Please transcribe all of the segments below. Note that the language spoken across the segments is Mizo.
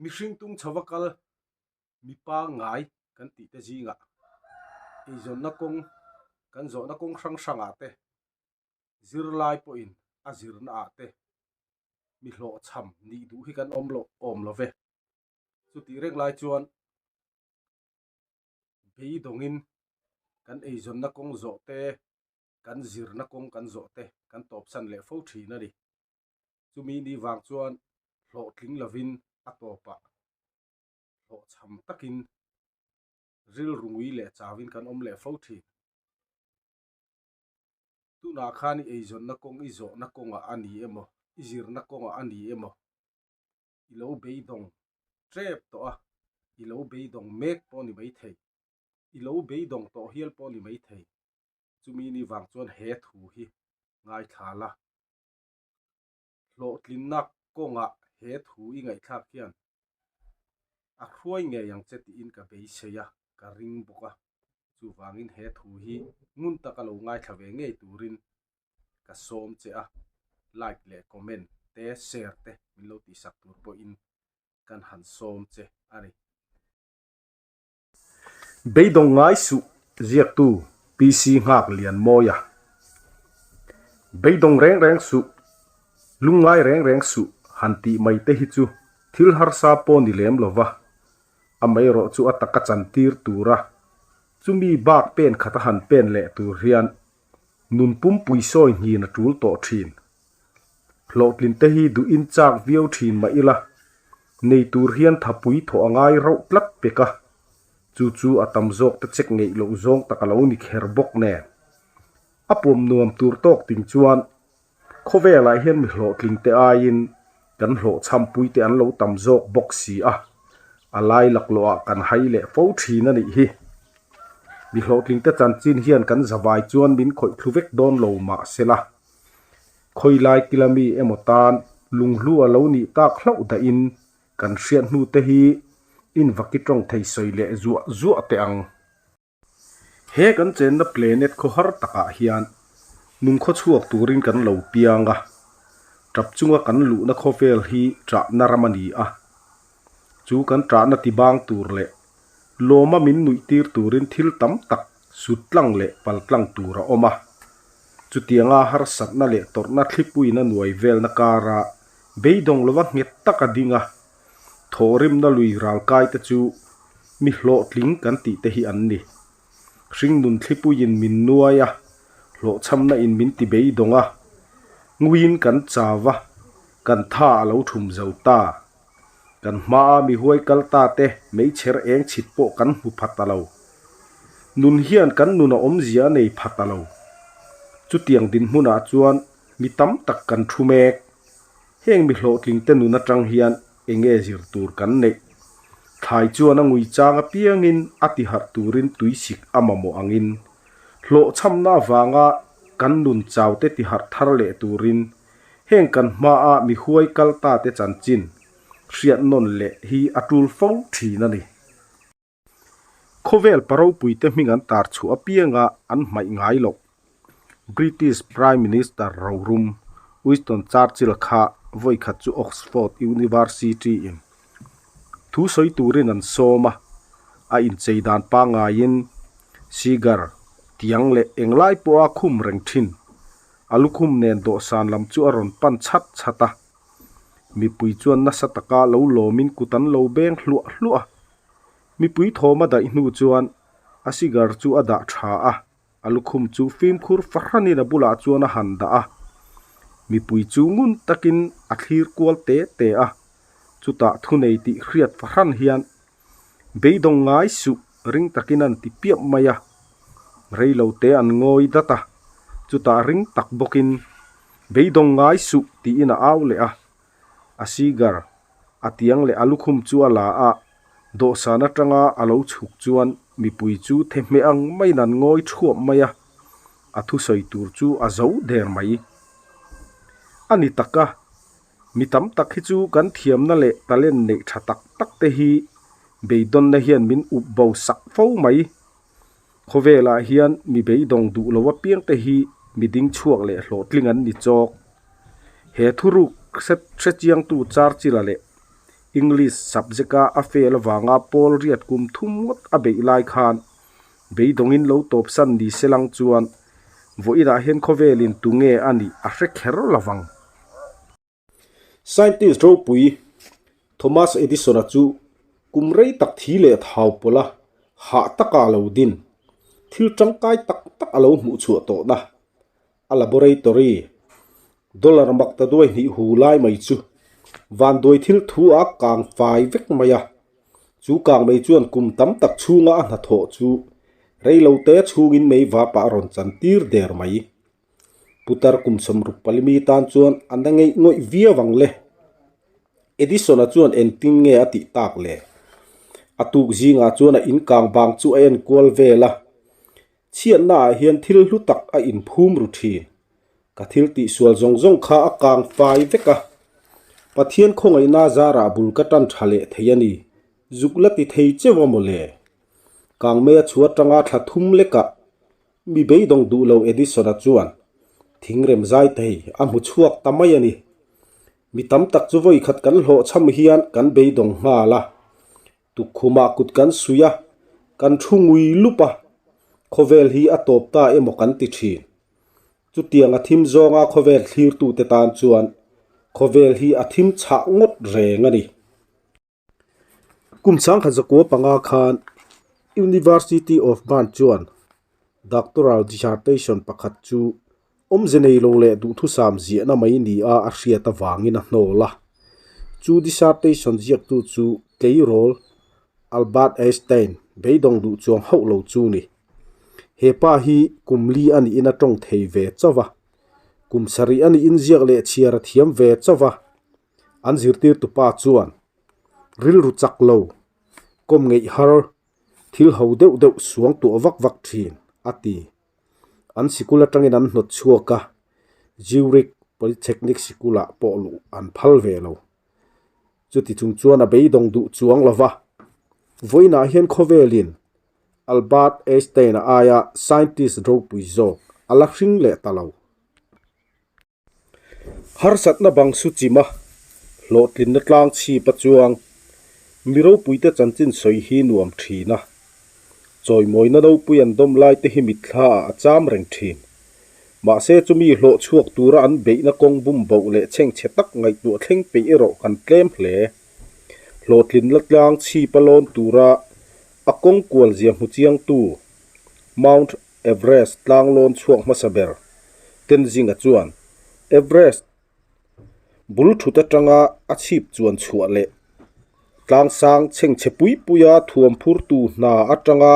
Mihring tung chhova kal mi pangngai kan tih te zingah eizawnna kawng kan zawhna kawng hrang hrangah te zirlai pawhin a zirna ah te mi hlawhchham nih duh hi kan awm loh awm lo ve. Chutih reng lai chuan beidawngin kan eizawnna kawng zawh te kan zirna kawng kan zawh te kan tawpsan leh fo thin a ni. Chumi ni vang chuan hlawhtling lovin a tawpah hlawhchham takin rilru ngui leh chauin kan awm leh fo thin. Tunah khan i eizawnna kawng i zawhna kawngah a ni emaw, i zirna kawngah a ni emaw, i lo beidawng tep tawh a, i lo beidawng mek pawh a ni maithei, i lo beidawng tawh hial pawh a ni maithei. Chumi ni vang chuan he thu hi ngaithla la. Hlawhtlinna kawngah he thu i ngaihthlak hian a hruai ngei ang che tiin ka beisei a, ka ring bawk a. Chuvangin he thu hi ngun taka lo ngaithla ve ngei turin ka sawm che a, like leh comment te share te min lo tihsak tur pawhin kan han sawm che a ni. Beidawng ngai suh ziaktu PC nghak lian mawi a. Beidawng reng reng suh, lungngai reng reng suh han tih mai te hi chu thil harsa pawh ni lem lova, amaherawh chu a taka chantir tura chumi bak pen khat a han pen leh tur hian nun pumpui sawi hnin a tul tawh thin. Hlawhtlin te hi duhin chak viau thin mah ila, nei tur hian thapui thawh a ngai rauh tlat pek a, chu chu a tam zawk te check ngeih loh zawng tak a lo ni kher bawk nen. A pawm nuam tur tawk ting chuan khawvelah hian mi hlawhtling te aiin kan hlawhchhampui te an lo tam zawk bawk si a, a lai laklawhah kan hai leh fo thin a nih hi. Mi hlawhtling te chanchin hian kan zavai chuan min khawih thlu vek dawn lo mah sela. Khawilai kila mi emaw tan lunghlu a lo nih tak hlauh dahin kan hriat hnu te hi invaki tawng thei sawi leh zuah zuah teh ang. He kan chenna planet khawhar takah hian nungkhaw chhuak turin kan lo piang a, tap chunga kan luhna khawvel hi ṭahna ram a ni a. Chu kan ṭahna tibang tur leh lawma min nuih tir turin thil tam tak sut tlang leh pal tlang tur a awm a. Chutianga harsatna leh tawrhna thlipuiin a nuai velna kara beidawng lova nghet taka ding a, thawhrimna lui ralkai te chu mi hlawhtling kan tih te hi an ni. Hringnun thlipuiin min nuai a, hlawhchhamna in min ti beidawng a, nguiin kan chau a, kan tha a lo thum zo ta. Kan hmaa mi huai kal ta te meichher eng chhit pawh kan hmu pha ta lo. Nun hian kan nun a awmzia a nei pha ta lo. Chutiang dinhmunah chuan mi tam tak kan thu mek. Heng mi hlawhtling te nun atang hian enge zir tur kan neih? Thlai chuan a ngui chang apiangin a ti harh turin tuisik a mamawh angin hlawhchhamna avanga kan nun chau te ti harh thar leh turin Heng kan hmaa mi huai kal ta te chanchin hriat nawn leh hi a tul fo thin a ni. Khawvel pa ropui te hming an tar chhuah apianga an hmaih ngai loh. British Prime Minister rorum Winston Churchill kha vawikhat chu Oxford University in thu sawi turin an sawm a, a inchei dan pangaiin cigar, tiang leh englai pawha khum reng thin A lukhum nen dawhsan lam chu a rawn pan chhat chhat a, mipui chuan nasa taka lo lawmin kut an lo beng hluah hluah a. Mipui thawm a daih hnu chuan a cigar chu a dah tha a, a lukhum chu fimkhur fahranin a bulah chuan a han dah a. Mipui chu ngun takin a thlir kual te te a, chutah thunei tih hriat fahran hian Beidawng ngai suh ring takin an ti piap mai a, reilo te an ngawi dat a, chutah ring tak bawkin Beidawng ngai suh tiin a au leh a, a cigar a tiang leh a lukhum chu a la a, dawhsan atanga a lo chhuk chuan mipui chu thehmeh ang maiin an ngawi thuap mai a, a thusawi tur chu a zo der mai a ni tak a. Mi tam tak hi chu kan thiamna leh talent neih tha tak tak te hi beidawnna hian min up bo sak fo mai. Khawvelah hian mi beidawng duh lo apiang te hi mi ding chhuak leh hlawhtling an ni chawk. He thuruk hre chiangtu Churchill-a leh. English subject-a a fail avanga pawl riat kum thum ngawt a beih lai khan beidawngin lo tawpsan ni se lang chuan vawiinah hian khawvelin tunge a nih a hre kher lovang. Scientist ropui Thomas Edison-a chu kum rei tak thi leh thau pawlh a hah taka a lo din, thil tangkai tak tak a lo hmuh chhuah tawhna a laboratory dollar mak ta duai hnih hu lai mai chu vanduai thil thu a kang fai vek mai a, chu kang mai chuan kum tam tak chhunga a hnathawh chu reilote chhungin mei vapah a rawn chantir der mai. Putar kum sawmruk palimi tan chuan a na ngeih ngawih viau ang le. Edison-a chuan engtin nge a tih tak le? A tuk zingah chuan a inkang bang chu a enkual vel a. Chhiatna ah hian thil hlu tak a inphum ru thin. Ka thil tihsual zawng zawng kha a kang fai vek a. Pathian khawngaihna zarah bul ka tan tha leh thei a ni. Zuk la ti thei cheu a maw le? Kangmei a chhuah atanga thla thum lekah Mi beidawng duh lo Edison-a chuan thingrem zai thei a hmu chhuak ta mai a ni. Mi tam tak chu vawi khat kan hlawhchham hian kan beidawng nghal a, tukkhumah kut kan suih a, kan thu ngui lup a, khawvel hi a tawp ta emaw kan ti thin. Chutiang a thim zawnga khawvel thlirtute tan chuan khawvel hi a thim chhah ngawt reng a ni. Kum changkhat zakua panga khan University of Bern chuan doctoral dissertation pakhat chu awmze nei lo leh duhthusam ziahna mai nia a hriat avangin a hnawl a. Chu dissertation ziaktu chu tleirawl Albert Einstein beidawng duh chuang hauh lo chu ni. He pa hi kum li a niin a tawng thei ve chauh va, kum sarih a niin ziak leh chhiar a thiam ve chauh va. An zirtirtu pa chuan rilru chak lo, kawm ngeih har, thil ho deuh deuh suang tuah vak vak thin, a ti. An sikul atangin an hnawt chhuak a, Zurich Polytechnic sikulah pawh luh an phal ve lo. Chuti chung chuan a beidawng duh chuang lo va, vawiinah hian khawvelin Albert Einstein-a aia scientist ropui zawk a la hring leh ta lo. Harsatna bang su chima hlawhtlinna tlang chhip a chuang mi ropuite chanchin sawi hi nuam thin a, chawimawina ropui an dawm lai te hi mitthla ah a cham reng thin. Mahse chumi hlawh chhuak tura an beihna kawng bum boh leh chhengchhe tak ngaihtuah thleng peih erawh kan tlem hle. Hlawhtlinna tlang chhip a lawn tura a kawng kual zia hmu chiangtu Mount Everest tlang lawn chhuak hmasa ber Tenzing-a chuan Everest bul thut atanga a chhip chuan chhuah leh tlang sang chhengchhe pui puia thuam phurtu hna atanga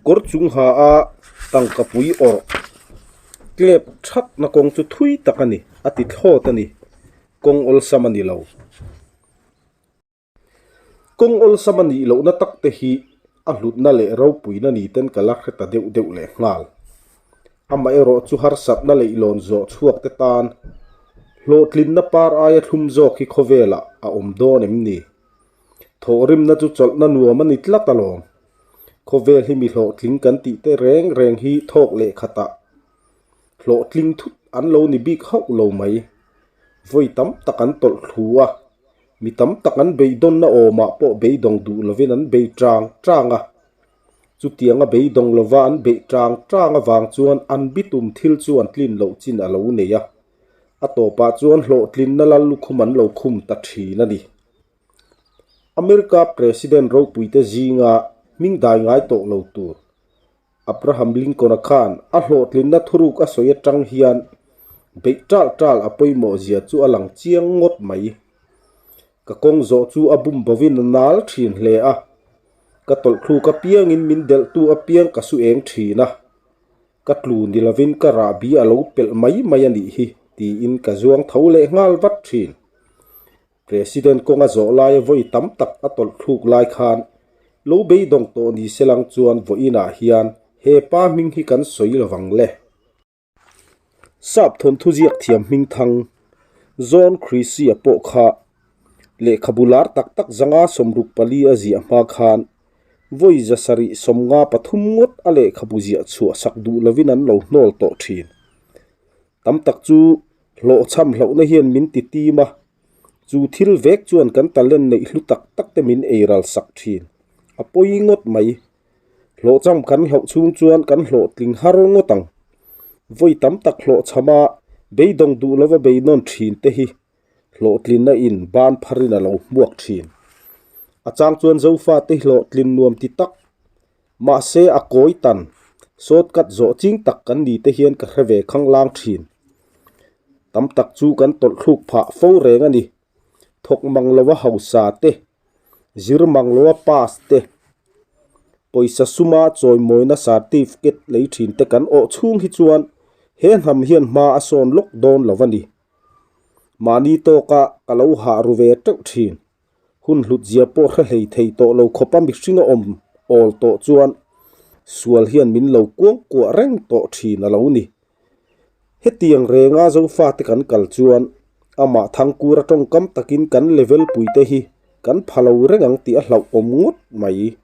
kawr chung ha a tangka pui awrh tlep thatna kawng chu thui tak a ni a ti thlawt a ni kawng awlsam a ni lo. Kawng awlsam a nih lohna tak te hi a hlutna leh ropuina ni ten ka la hre ta deuh deuh leh nghal. Amaherawh chu harsatna leihlawn zawh chhuak te tan hlawhtlinna par aia thlum zawk hi khawvelah a awm dawn em ni? Thawhrimna chu chawlhna nuam a ni tlat alawm. Khawvel hi mi hlawhtling kan tih te reng reng hi thawk leh khatah hlawhtling thut an lo ni bik hauh lo mai. Vawi tam tak an tawlh thlu a. Mi tam tak an beidawnna awmah pawh beidawng duh lovin an bei tang tang a. Chutianga beidawng lova an beih tang tang avang chuan an bitum thil chu an tlin loh chin a lo nei a. A tawpah chuan hlawhtlinna lal lukhum an lo khum ta thin a ni. America President ropuite zinga hming dai ngai tawh lo tur Abraham Lincoln-a khan a hlawhtlinna thuruk a sawi atang hian beih ṭal ṭal a pawimawh zia chu a lang chiang ngawt mai. Ka kawng zawh chu a bum bovin a nal ṭhin hle a, ka tawlhthluk apiangin min delhtu apiang ka su eng ṭhin a, ka tlu ni lovin ka rahbi a lo pelh mai mai a nih hi tiin ka zuang tho leh nghal vat ṭhin. President kawnga zawh laia vawi tam tak a tawlh thluk lai khan lo beidawng tawh ni se lang chuan vawiinah hian he pa hming hi kan sawi lovang le. Sap thawnthu ziak thiam hming thang John Creasy-a pawh kha lehkhabu lar tak tak zanga 64 a ziah hma khan vawi zasarih 53 ngawt a lehkhabu ziah chhuah sak duh lovin an lo hnawl tawh thin. Tam tak chu hlawhchham hlauhna hian min ti tim a. Chu thil vek chuan kan talent neih hlu tak tak te min eiral sak thin. A pawi ngawt mai. Hlawhcham kan hlauh chhung chuan kan hlawhtling har ngawt ang. Vawi tam tak hlawhchhama beidawng duh lova beinawn thin te hi hlawhtlinna in ban pharin a lo hmuak thin. A chang chuan Zofate hlawhtlin nuam ti tak Mahse a kawi tan, shortcut zawh ching tak kan ni te hian ka hre ve khanglang thin. Tam tak chu kan tawlh thluk phah fo reng a ni. Thawk mang lova hausa te, zir mang lova pass te, pawisa suma chawimawina certificate lei thin te kan awh chhung hi chuan he hnam hian hma a sawn lawk dawn lo a ni. Mahni tawka ka lo hah ru ve teuh thin. Hun hlut zia pawh hre hlei thei tawh lo khawpa mihring a awm awl tawh chuan sual hian min lo kuang kuah reng tawh thin a lo ni. Hetiang renga Zofate kan kal chuan amah Thangkura tawngkam takin kan level puite hi kan pha lo reng ang tih a hlauhawm ngawt mai.